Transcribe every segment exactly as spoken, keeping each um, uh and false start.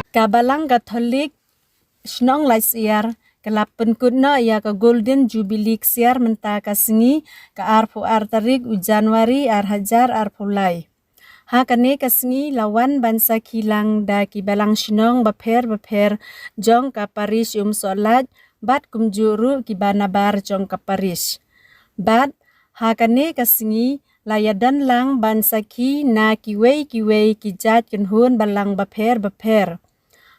Ka Balang Katholik Shnong Laitsiar ka la pynkut noh ïa ka Golden Jubilee Ksiar mynta ka sngi, ka arphew ar tarik u January ar hajar arphew lai. Ha kane ka sngi la wan ban sakhi lang da ki balang shnong bapher bapher jong ka parish Umsohlait bad kumjuh ruh ki ba nabar jong ka parish. Bad ha kane ka sngi la ïadon lang ban sakhi na kiwei kiwei ki jait kynhun balang bapher bapher.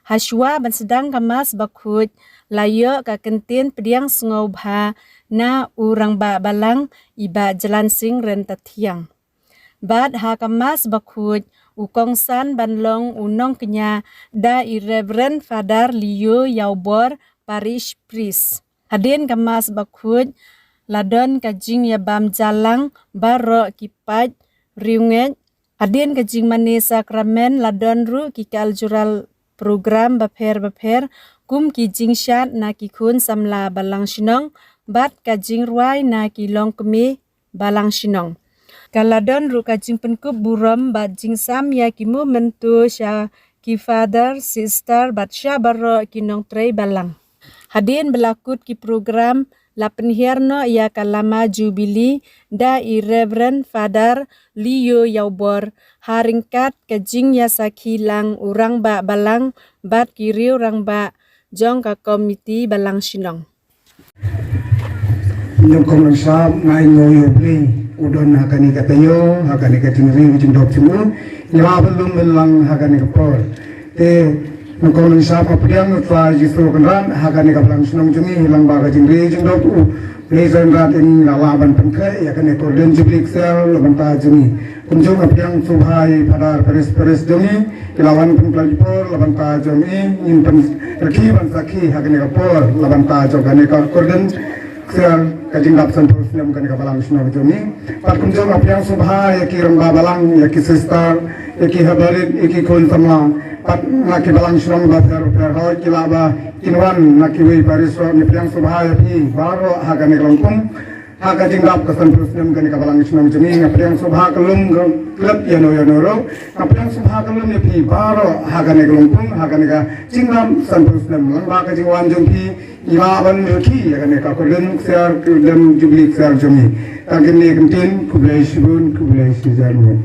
Hashwa ban sdang ka Mass Bakhuid la ïoh ka kyntien pdiang sngewbha na u Rangbah Balang i Bah Jlan Sing Ryntathiang. Bad ha ka Mass Bakhuid u kongsan ban long u nongkñia da i Reverend Father Leo Ïawbor, Parish Priest. Hadien ka Mass Bakhuid la don ka jingïabam jalang baroh ki paid riewngeit. Hadien ka jingmane sakramen la don ruh ki cultural program bapher bapher, kum ki jingshad na ki khun samla balang shnong bad ka jingrwai na ki longkmie balang shnong. Ka la don ruh ka jingpynkup burom bad jingsam ïa ki memento sha ki father, sister bad sha baroh ki nongtrei balang. Hadien ba la kut ki program, la pynhiar noh ïa ka lama Jubilee da i Reverend Father Leo Ïawbor ha ryngkat ka jingïasakhi lang u Rangbah Balang bad ki riew rangbah jong ka komiti balang shnong. Nyngkong nyngkong sngap nga ai nguh ïa U Blei u don ha kane ka taïew, ha kane ka jingri jingdop jong u, ïa ba lum bad lang ha kane ka por. Te nyngkong nyngkong sngap nga pdiang ïa U Trai Jisu Kynrad ha kane ka balang shnong jong ngi, lang ba ka jingri jingdop U Blei Kynrad in la lah ban pynkhreh ïa kane ka Golden Jubilee Ksiar la bynta jong ngi. Kumjuh nga pdiang sngewbha ïa ki Father Parish Priest jong ngi, ki la wan pynkylla por la bynta jong ngi, ngin pynrkhie ban sakhi ha kane ka por la bynta jong kane ka Golden Ksiar, ka jingdap sanphew snem kane ka balang shnong jong ngi. Bad kumjuh nga pdiang sngewbha ïa ki rangbah balang, ïa ki sister, ïa ki habarit, ïa ki khun samla. Bad na ki balang shnong bapher bapher hooid ki lah ba kin wan na kiwei parish ruh, nga pdiang sngewbha ïa phi baroh ha kane ka lympung. Ha ka jingdap ka sanphew snem kane ka balang shnong jong ngi, nga pdiang sngewbha ka lum ka klet ïano ïano ruh. Nga pdiang sngewbha ka lum ïa phi baroh ha kane ka lympung, ha kane ka jingdap sanphew snem. Lang ba ka jingwan jong phi i la ban rkhie ïa kane ka Golden Ksiar, Golden Jubilee Ksiar jong ngi. Tang kine ki ktien, khublei shibun, khublei shihajar nguh.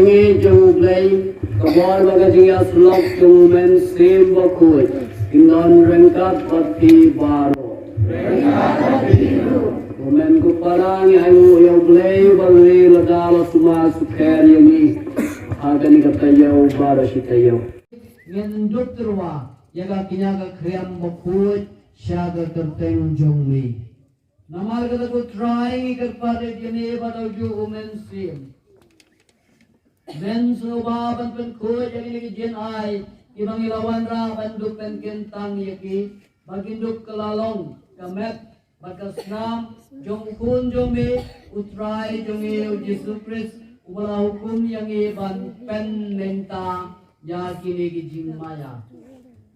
Jong U Blei, ka bor bad ka jingïasyllok jong U Mynsiem Bakhuid, kin don ryngkat bad phi baroh. Kumne ko para ngi ainguh ïa U Blei ba ngi la da la sumar sukher ïa ngi ha kane ka taïew baroh shi taïew. Ngin dup tyrwa ïa ka kñia ka khriam bakhuid sha ka kyrteng jong me. Namar kata ko Trai ngi kyrpad ïa kine ba dei ju U Mynsiem. Men sngewbha ban pynkhuid ïa kine ki jingai kiba ngi la wanrah ban dup pynkyntang ïa ki ba kin dup ka la long ka met bad ka snam jong u Khun jong me, U Trai jong ngi U Jisu Khrist, uba la hukum ïa ngi ban pynmynta ïa kine ki jingmaïa.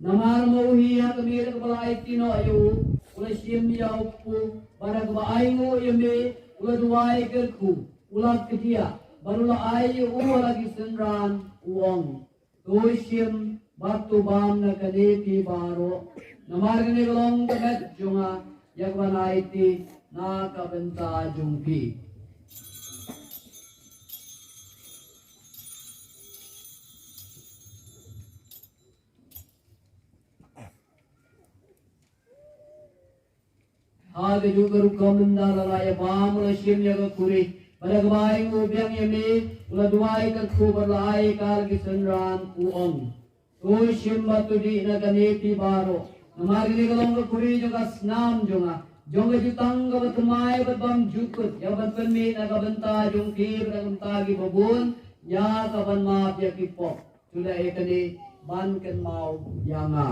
Namar ma u hi ha ka miet kaba la aiti noh ïa u, u la shim ïa u kpu, bad ha kaba ainguh ïa me, u la duwai kyrkhu, u la kdiah, bad u la ai ïa u ha la ki synran, u ong: To shim bad to bam na kane phi baroh, namar kane ka long ka met jong nga, ïa kaba ngan aiti na ka bynta jong phi. Ha kajuh ka rukom ynda la lah ïa bam u la shim ïa ka khuri, bad ha kaba ainguh biang ïa me, u la duwai kyrkhu bad la ai ïa ka ha la ki synran, u ong: To shim bad to dih na kane phi baroh, namar kane ka long ka khuri jong ka snam jong nga, jong ka jutang kaba thymmai bad bymjukut, ïa kaban pynmih na ka bynta jong phi bad na ka bynta kiba bun, ïa kaban map ïa ki pop. To leh ïa kane ban kynmaw ïa nga.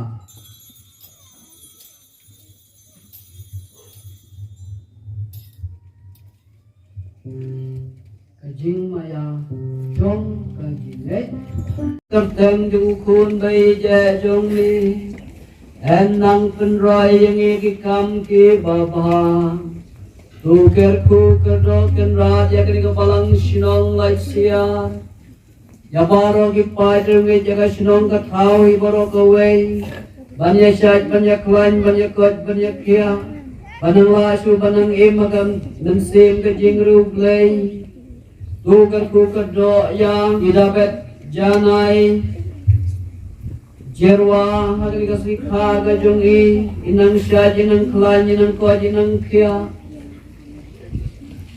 Ka jingmaïa jong ka jingngeit. Kyrteng jong u Khun ba ïeit jong me, yn nang pynroi ïa ngi ki kam kiba bha. To kyrkhu kyrdoh kynrad ïa kane ka balang shnong Laitshïar, ïa baroh ki paid riewngeit jong ka shnong ka thaw hi baroh kawei, ban ïa shait, ban ïa khlaiñ, ban ïa koit, ban ïa khiah, ban nang lah shuh, ban nang im ha ka mynsiem ka jingriewblei. To kyrkhu kyrdoh ïa i Dabet Janai Jerwa ha kane ka sngi kha ka jong i, i nang shait, i nang khlaiñ, i nang koit, i nang khiah.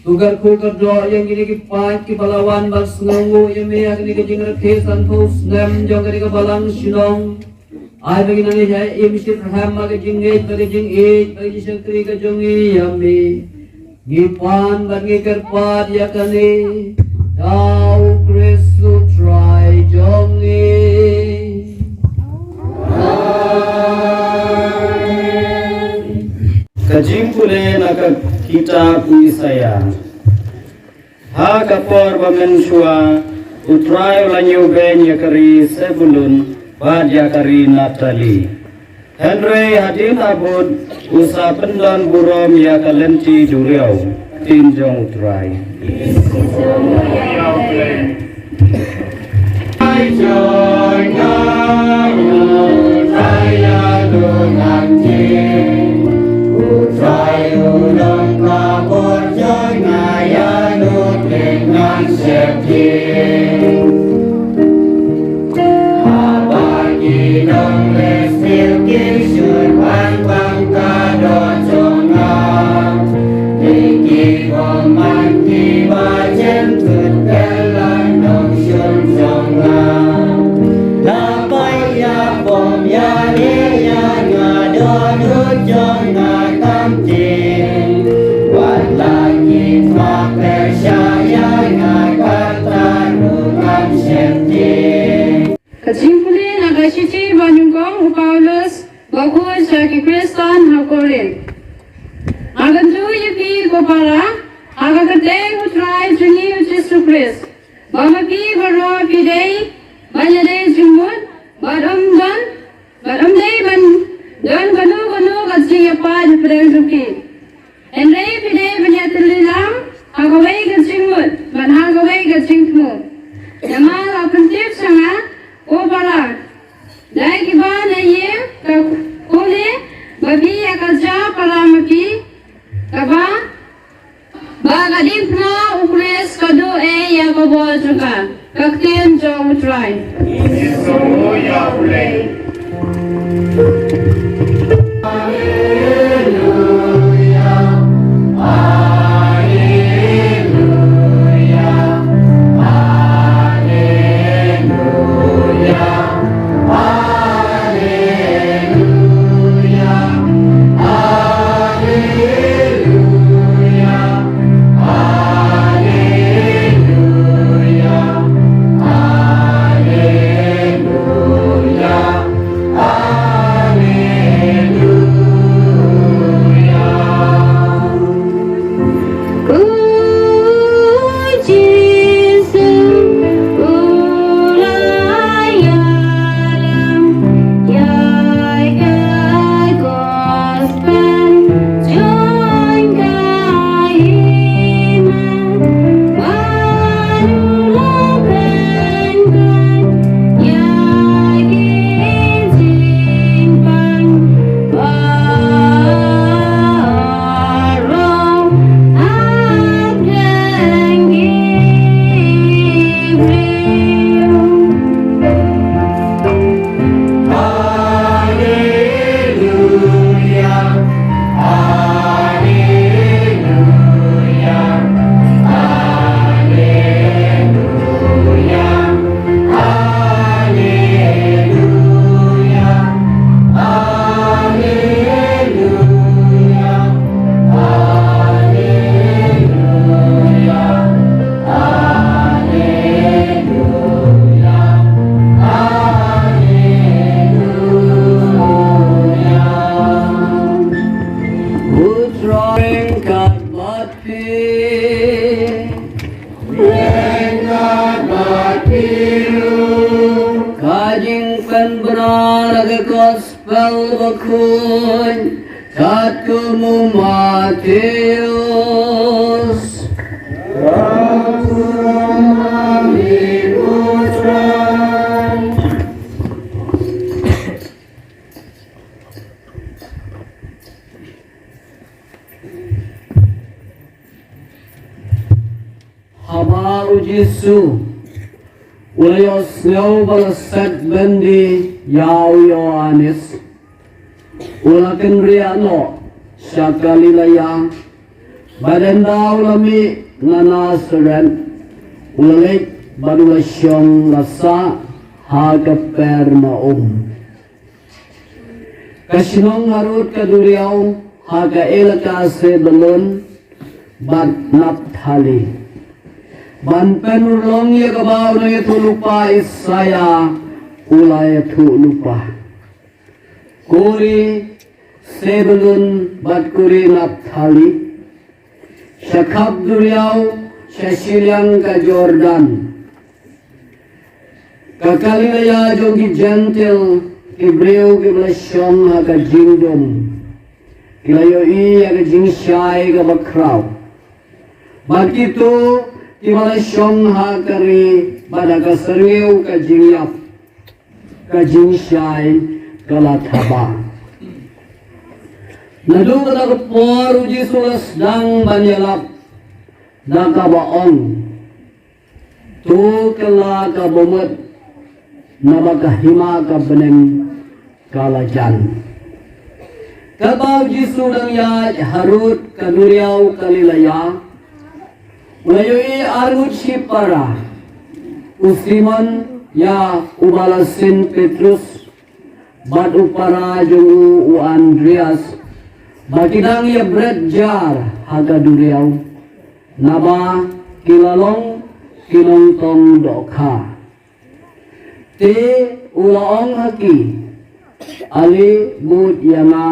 To kyrkhu kyrdoh ïa kine ki paid kiba la wan ban sngewnguh ïa me ha kane ka jingrakhe sanphew snem jong kane ka balang shnong. Ai ba ngin nang ïa im shitrhem ha ka jingngeit bad ka jingïeit bad ka jingshakri ka jong ngi ïa me. Ngi pan bad ngi kyrpad ïa kane da u Khrist u Trai jong ngi. Amen. Ka jingpule na ka kitab u Isaïah. Ha ka por ba mynshuwa, u Trai u la ñiewbeiñ ïa ka ri Sebulun bad ïa ka ri Naphtali. Hynrei hadien habud u sa pyndon burom ïa ka lynti duriaw. Ktien jong u Trai. Ka jingpule na ka shithi ba nyngkong u Paulus bakhuid sha ki Khristan ha Korinth. Nga kyntu ïa phi ko para, ha ka kyrteng u Trai jong ngi u Jisu Khrist, ba ma phi baroh phi dei ban ïadei jingmut, bad ym don, bad ym dei ban don kano kano ka jingïapait hapdeng jong phi. Hynrei phi dei ban ïatylli lang ha kawei ka jingmut bad ha kawei ka jingthmu. Namar la pyntip sha nga, ko para, da kiba na ïa ka khuleh ba phi ïakajia para ma phi, kaba, ba ka diengphna u Khrist ka duh ei ïa ka bor jong ka. Ka ktien jong U Trai. Ka jingpynbna na ka Gospel Bakhuid katkum u Mathaios. Haba u Jisu u la ïohsngew ba la set byndi ïa u Ïoannis, u la kynriah noh sha Galilea, bad ynda u la mih na Nasaret, u la leit bad u la shong la sah ha Kapernaum. Ka shnong harud ka duriaw ha ka elaka Sebulun bad Naphtali. Ban pynurlong ïa kaba u nongïathuhlypa Isaïah u la ïathuhlypa. Ko ri Sebulun bad ko ri Naphtali, sha khap duriaw, sha shiliang ka Jordan, ka Galilea jong ki Jentil, ki briew kiba la shong ha ka jingdum, ki la ïohi ïa ka jingshai kaba khraw. Bad kito kiba la shong ha ka ri bad ha ka syrngiew ka jingïap, ka jingshai ka la thaba. Naduh kata ka por u Jisu u la sdang ban ïalap da kaba ong: To kylla ka bamut, naba ka hima ka bneng ka la jan. Katba u Jisu u dang ïaid harud ka duriaw Galilea, u la ïohi arngut shipara, u Simon, ïa uba la syn Petrus, bad u para jong u u Andreas, ba ki dang ïabret jar ha ka duriaw, naba ki la long ki nongtong dohkha. Te u la ong ha ki: Ale bud ïa nga,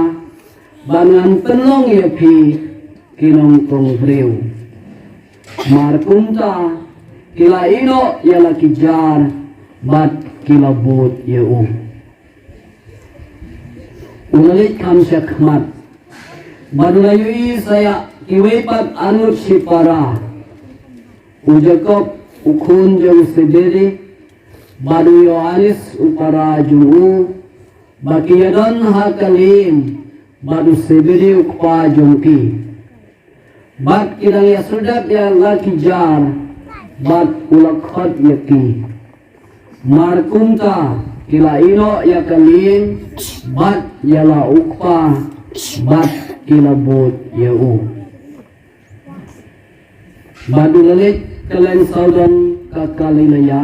ba ngan pynlong ïa phi ki nongtong briew. Mar kumta ki la ïehnoh ïa la ki jar bad ki la bud ïa u. U la leit kham sha khmat, bad u la ïohi sa ïa kiwei pat arngut shipara, u Jakob u khun jong u Sebedi, bad u Ïoannis u para jong u, ba ki ïadon ha ka liem bad u Sebedi u kpa jong ki. Bad ki dang ïasyrdet ïa la ki jar bad u la khot ïa ki. Mar kumta ki la ïehnoh ïa ka lieng bad ïa la u kpa bad ki la bud ïa u. Bad u la leit kylleng sawdong ka Galilea,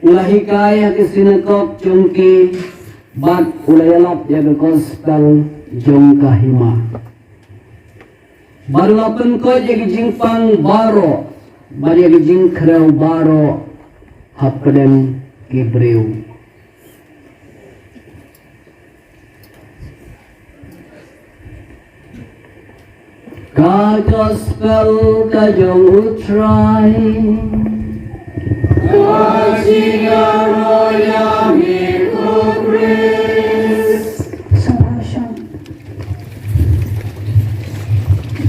u la hikai ha ki synagog jong ki, bad u la ïalap ïa ka gospel jong ka hima. Bad u la pynkoit ïa ki jingpang baroh bad ïa ki jingkhrew baroh hapdeng ki briew. Ka gospel ka jong U Trai. Ka jingïaroh ïa me ko Khrist.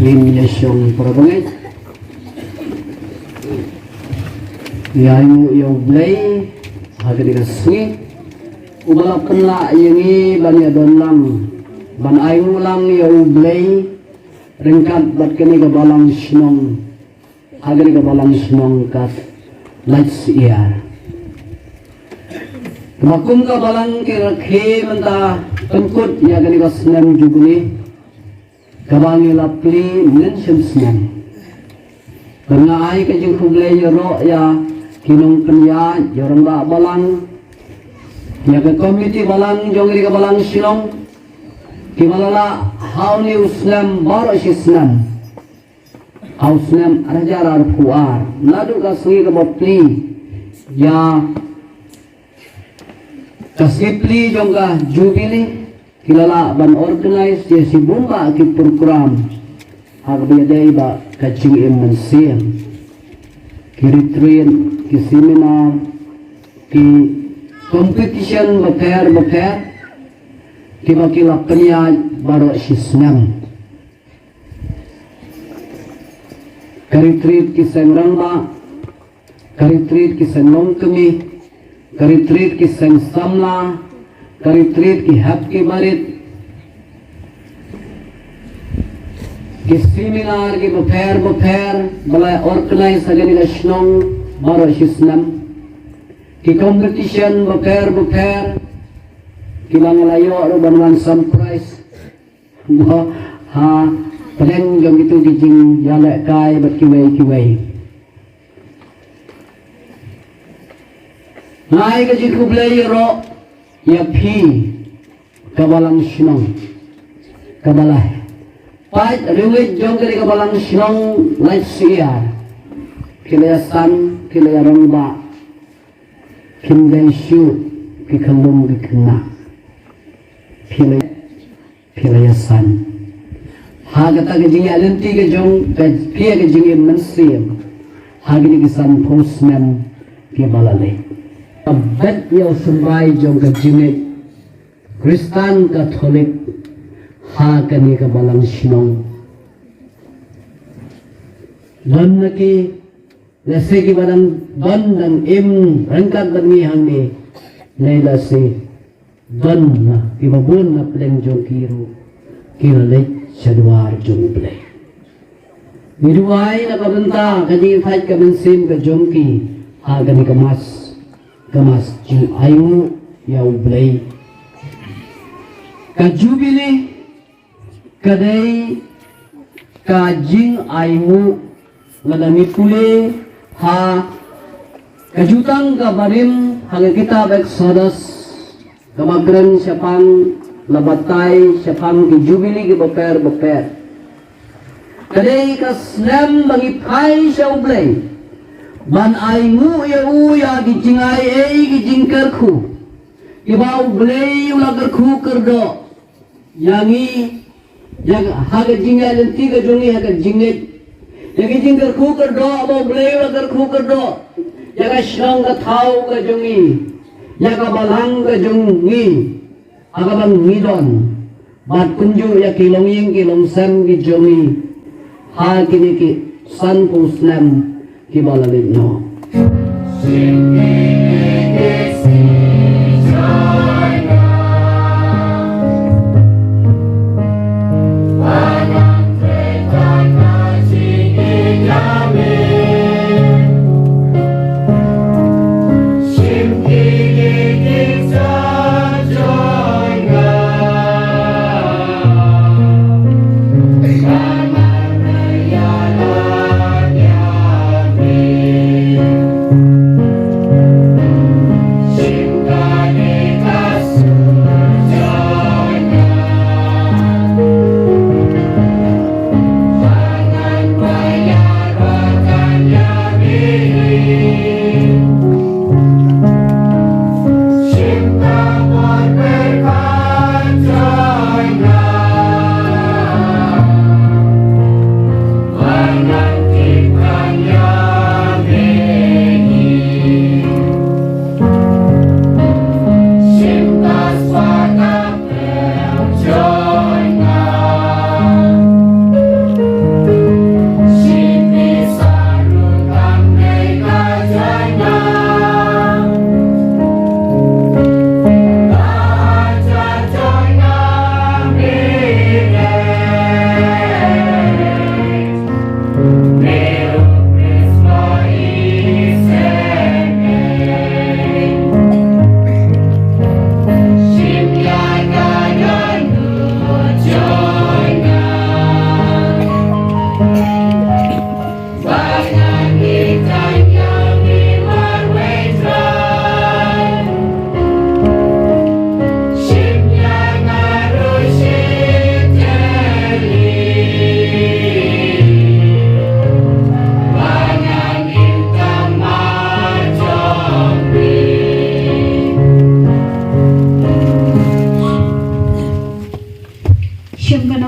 Ngin ïa shong para bangeit. Ïa ainguh ïa U Blei ha kane ka sngi uba la pynlah ïa ngi ban ïa don lang, ban ainguh lang ïa U Blei ryngkat bad kane ka balang shnong, ha kane ka balang shnong ka Laitsiar. Kaba kum ka balang ki rakhe mynta pynkut ïa kane ka snem Jubili kaba ngi la plie mynshem snem. Bad nga ai ka jingkhublei ïaroh ïa ki nongpynïaid, ïa u rangbah balang, ïa ka komiti balang jong ka balang shnong, kiba la lah ha une u snem baroh shi snem, ha u snem ar hajar arphew ar, naduh ka sngi kaba plie ïa ka sngi plie jong ka Jubili, ki la lah ban organise ïa shibun bah ki program ha kaba ïadei bad ka jingim mynsiem, ki retreat, ki seminar, ki competition bapher bapher kiba ki la pynïaid baroh shi snem. Ka retreat ki seng rangbah, ka retreat ki seng longkmie, ka retreat ki seng samla, ka retreat ki hep ki barit, ki seminar ki bapher bapher ba la organise ha kane ka shnong baroh shi snem, ki competition bapher bapher kiba nga la ïoh ruh ban wan sam prize. Mo, ha pdeng jong kito ki jingïalehkai bad kiwei kiwei. Nga ai ka jingkhublei ïaroh ïa phi ka balang shnong, ka balang paid riewngeit jong ka balang shnong Laitsiar. Phi la ïasan, phi la ïarangbah, kim dei shuh ki khyllung ki khynnah. Phi la phi la ïasan ha kata ka jingïaid lynti ka jong ka, phi ha ka jingim mynsiem ha kine ki sanphew snem kiba la leit. Ka bet ïa u symbai jong ka jingngeit Khristan Katholik ha kane ka balang shnong. Don na ki lehse kiba dang don dang im ryngkat bad ngi hangne, ne lehse don na kiba bun na pdeng jong ki ruh ki la leit sha dwar jong U Blei. Ngi duwai na ka bynta ka jingthait ka mynsiem ka jong ki ha kane ka mass, ka mass jong ainguh ïa U Blei. Ka Jubili ka dei ka jingainguh. Lada ngi pule ha ka jutang ka barim ha ka kitab Exodus, kaba kren shaphang, la batai shaphang ki Jubili ki bapher bapher. Ka dei ka snem ba ngi phai sha U Blei ban ainguh ïa u ïa ki jingai ei ki jingkyrkhu kiba U Blei u la kyrkhu kyrdoh ïa ngi, ïa ka, ha ka jingïaid lynti ka jong ngi ha ka jingngeit. Ïa ka jingkyrkhu kyrdoh ba U Blei u la kyrkhu kyrdoh ïa ka shnong ka thaw ka jong ngi, ïa ka balang ka jong ngi ha kaba ngi don, bad kumjuh ïa ki longïing ki longsem ki jong ngi ha kine ki sanphew snem kiba la leit noh.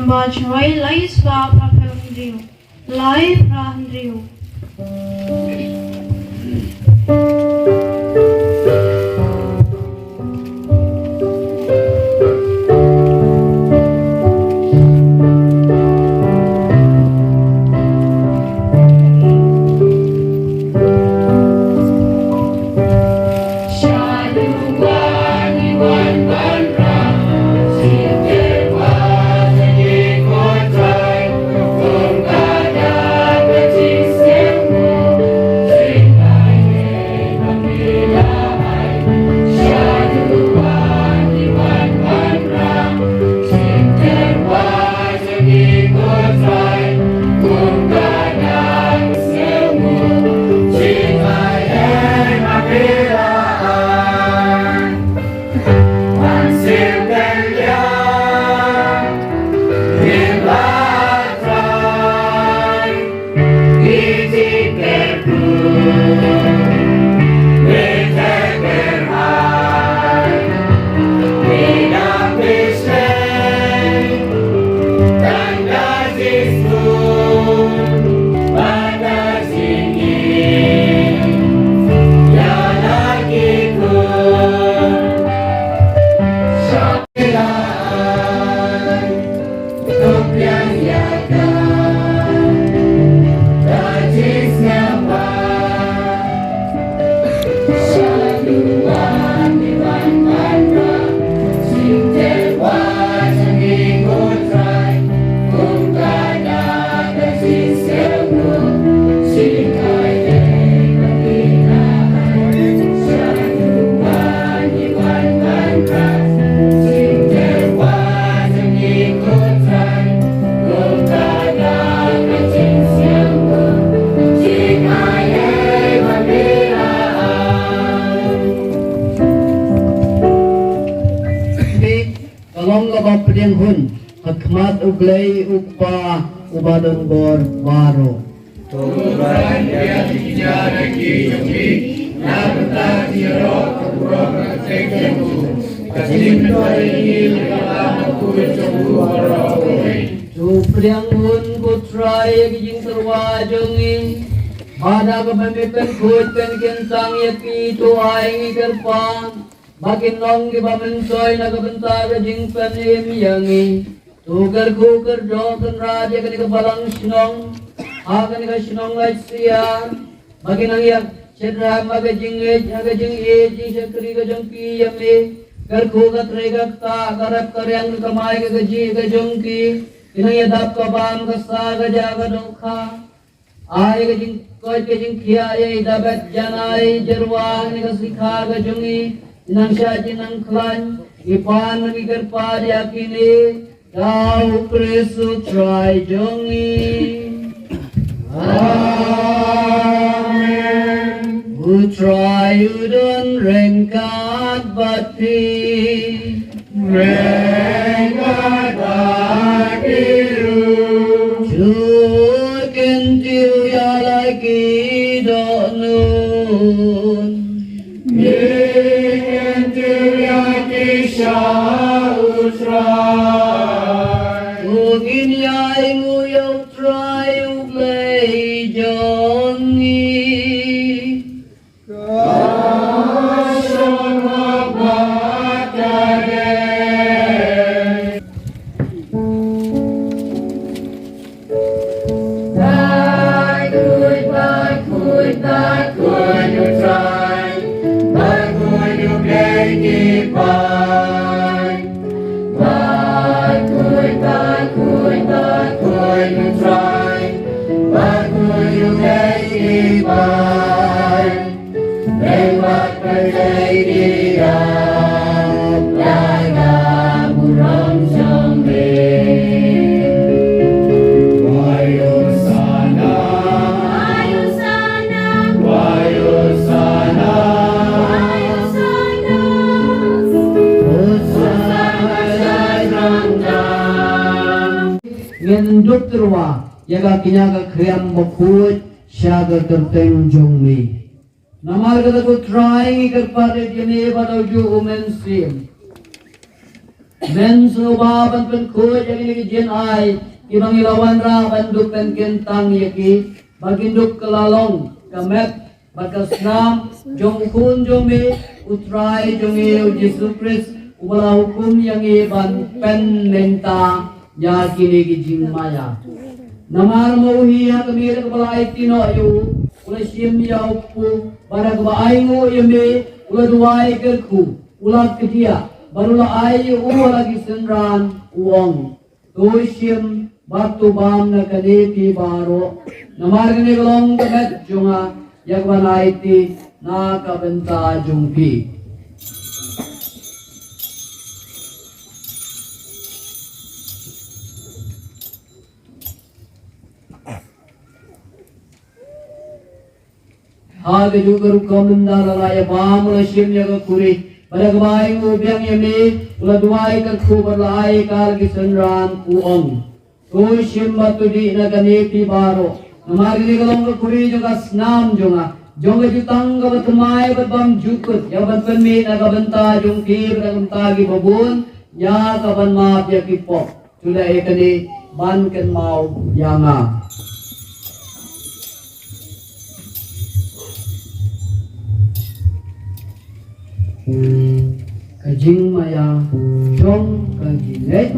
March, lai spah phra phew hynriew. Lai phra hynriew. Ka long kaba pdiang hun ha khmat U Blei U Kpa uba don bor baroh. To pdiang hun ko Trai ïa ki jingtyrwa jong ngi. Bad ha kaba me pynkhuid pynkyntang ïa ki, to ai ngi kyrpad ba kin long kiba mynsoi na ka bynta ka jingpynim ïa ngi. To kyrkhu kyrdoh kynrad ïa kane ka balang shnong, ha kane ka shnong Laitsia, ba kin nang ïa shet rham ha ka jingngeit, ha ka jingïeit jingshakri ka jong ki ïa me. Kyrkhu ka trei ka ktah, ka rep ka riang, ka kamai ka kajih ka jong ki. Kin nang ïa dap ka bam, ka sa, ka jah, ka dohkha. Ai ka jingkoit ka jingkhiah ïa i David Janai Jyrwa, ne ka sikha ka jong i, nang shah jingnang khlaiñ, i pan nang i kyrpad ïa kine, da u Khrist u Trai jong i. Amen. U Trai u don ryngkat bad phi. Ryngkat bad phi ruh. To kyntiew ïa la ki dohnud. Ngi kyntiew ïa ki sha U Trai. To ngin ïa ainguh ïa U Trai U Blei jong ngi. Ka shong ha bad ka dei. Bad khuid, bad khuid, bad khuid U Trai, bad khuid U Blei ki paid. Bad khuid, bad khuid, bad khuid U Trai, bad khuid U Blei ki paid. Bad khuid U Blei ki paid. Bad khuid U Blei ki paid. Ngin dup tyrwa ïa ka kñia ka khriam bakhuid sha ka kyrteng jong me. Namar kata ko Trai ngi kyrpad ïa kine bad ha u juh u Mynsiem. Men sngewbha ban pynkhuid ïa kine ki jingai kiba ngi la wanrah ban dup ban kyntang ïa ki, ba kin dup ka la long ka met bad ka snam jong u Khun jong me, u Trai jong ngi u Jisu Khrist, uba la hukum ïa ngi ban pynmynta ïa kine ki jingmaïa. Namar ma u hi ha ka miet kaba la aiti noh ïa u, u la shim ïa u kpu, bad ha kaba ainguh ïa me, u la duwai kyrkhu, u la kdiah, bad u la ai ïa u ha la ki synran, u ong: To shim bad to bam na kane phi baroh, namar kane ka long ka met jong nga, ïa kaban aiti na ka bynta jong phi. Ha kajuh ka rukom ynda la lah ïa bam, u la shim ïa ka khuri, bad ha kaba ainguh biang ïa me, u la duwai kyrkhu bad la ai ïa ka ha la ki synran, u ong: To shim bad to dih na kane phi baroh, namar kane ka long ka khuri jong ka snam jong nga, jong ka jutang kaba thymmai bad bymjukut, ïa kaban pynmih na ka bynta jong phi bad na ka bynta kiba bun, ïa kaban map ïa ki pop. To leh ïa kane ban kynmaw ïa nga. Ka jingmaïa jong ka jingngeit.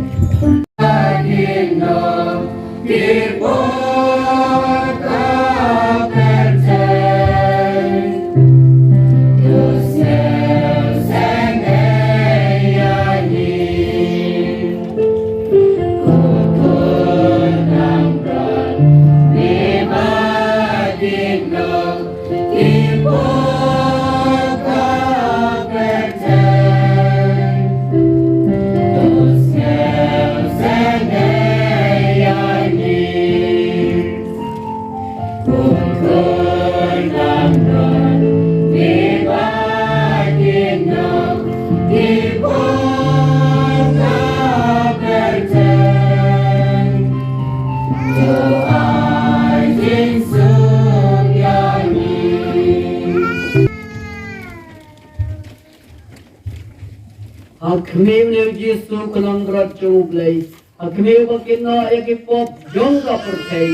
Ha khmih une u Jisu u Khun langbrot jong U Blei, ha khmih u ba kynnoh ïa ki pop jong ka pyrthei,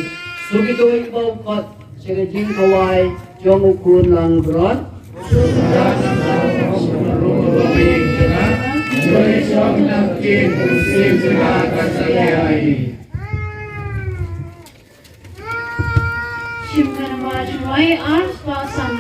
shu kito kiba u khot sha ka jingkhawai jong u Khun langbrot. Shim ka namba jingmut ar spah san.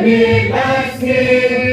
Ni ba sngi